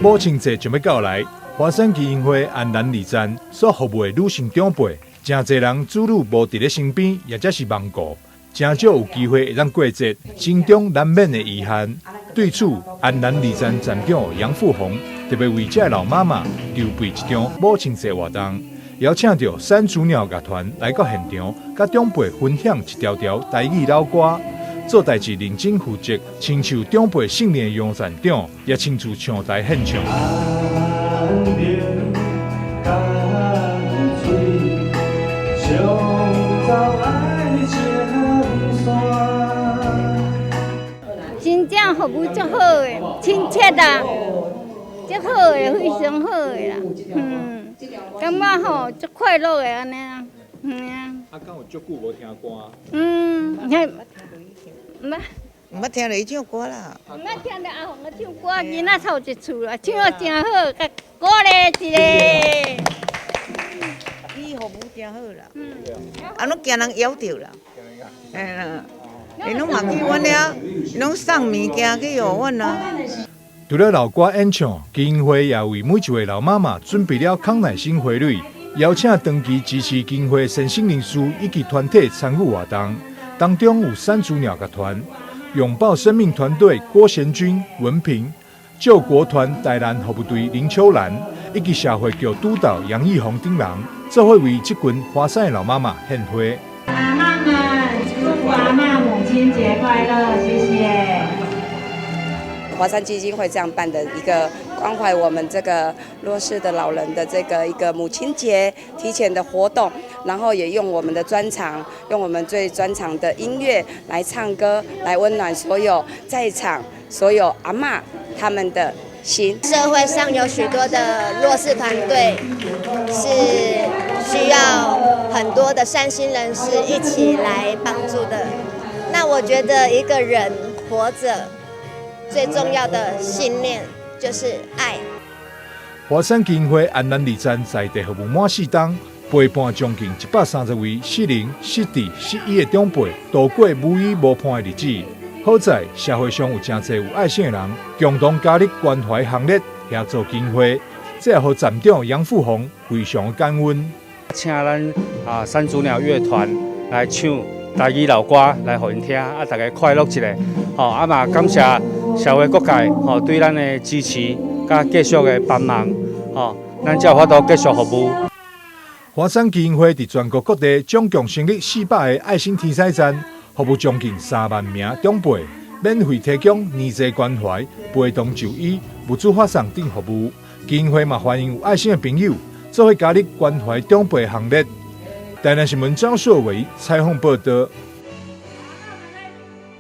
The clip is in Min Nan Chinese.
母親節就欲到來，華山基金會安瀾二站所服務的女性長輩，誠濟人子女無佇咧身邊，抑者是亡故，誠少有機會會當過節，心中難免的遺憾。對此，安瀾二站站長楊富紅特別為這老媽媽籌備一場母親節活動，邀請著山竹鳥樂團來到現場，佮長輩分享一條條台語老歌。做代誌認真負責，親像長輩信任的楊站長，也親自上台獻唱。真正服務足好的，親切啦，足好的，非常好的啦，感覺吼足快樂的按呢啦，嗯啊。啊，敢有足久無聽歌？嗯，毋捌，毋捌聽著伊唱歌啦。毋捌聽著阿鳳咧唱歌，囡仔頭一次啦，唱得誠好，共鼓勵一下。伊服務誠好啦，啊，攏驚人枵著啦，嘿啦，𪜶攏嘛去阮遐，攏送物件去予阮啊。除了老歌演唱，基金會也為每一位老媽媽準備了康乃馨花蕊，邀請長期支持基金會善心人士以及團體參與活動。當中有山竹鳥樂團、擁抱生命團隊郭賢君、文平、救國團台南服務隊林秋蘭，以及社會局督導楊義宏等人，做伙為這群華山的老媽媽獻花。阿嬤們，祝福阿嬤母親節快樂，謝謝。華山基金會這樣辦的一個關懷我們這個弱勢的老人的這個一個母親節提前的活動，然後也用我們的專長，用我們最專長的音樂來唱歌，來溫暖所有在場所有阿嬤他們的心。社會上有許多的弱勢團隊是需要很多的善心人士一起來幫助的。那我覺得一個人活著，最重要的信念就是愛。華山基金會安瀾二站在地服務滿四冬，陪伴將近130位失能、失智、失醫的長輩度過無依無伴的日子。好在社會上有誠濟有愛心的人，共同加入關懷行列，協助基金會，這也予站長楊富宏非常感恩。請咱啊山竹鳥樂團來唱台語老歌來予𪜶聽，啊，大家快樂一下，吼，啊嘛感謝社會各界吼對咱的支持，佮繼續的幫忙，吼，咱才有法度繼續服務。華山基金會佇全國各地總共成立400個愛心天使站，服務將近3萬名長輩，免費提供年節關懷、陪同就醫、物資發送等服務。基金會嘛歡迎有愛心的朋友，做伙加入關懷長輩行列。台南新聞張碩偉採訪報道。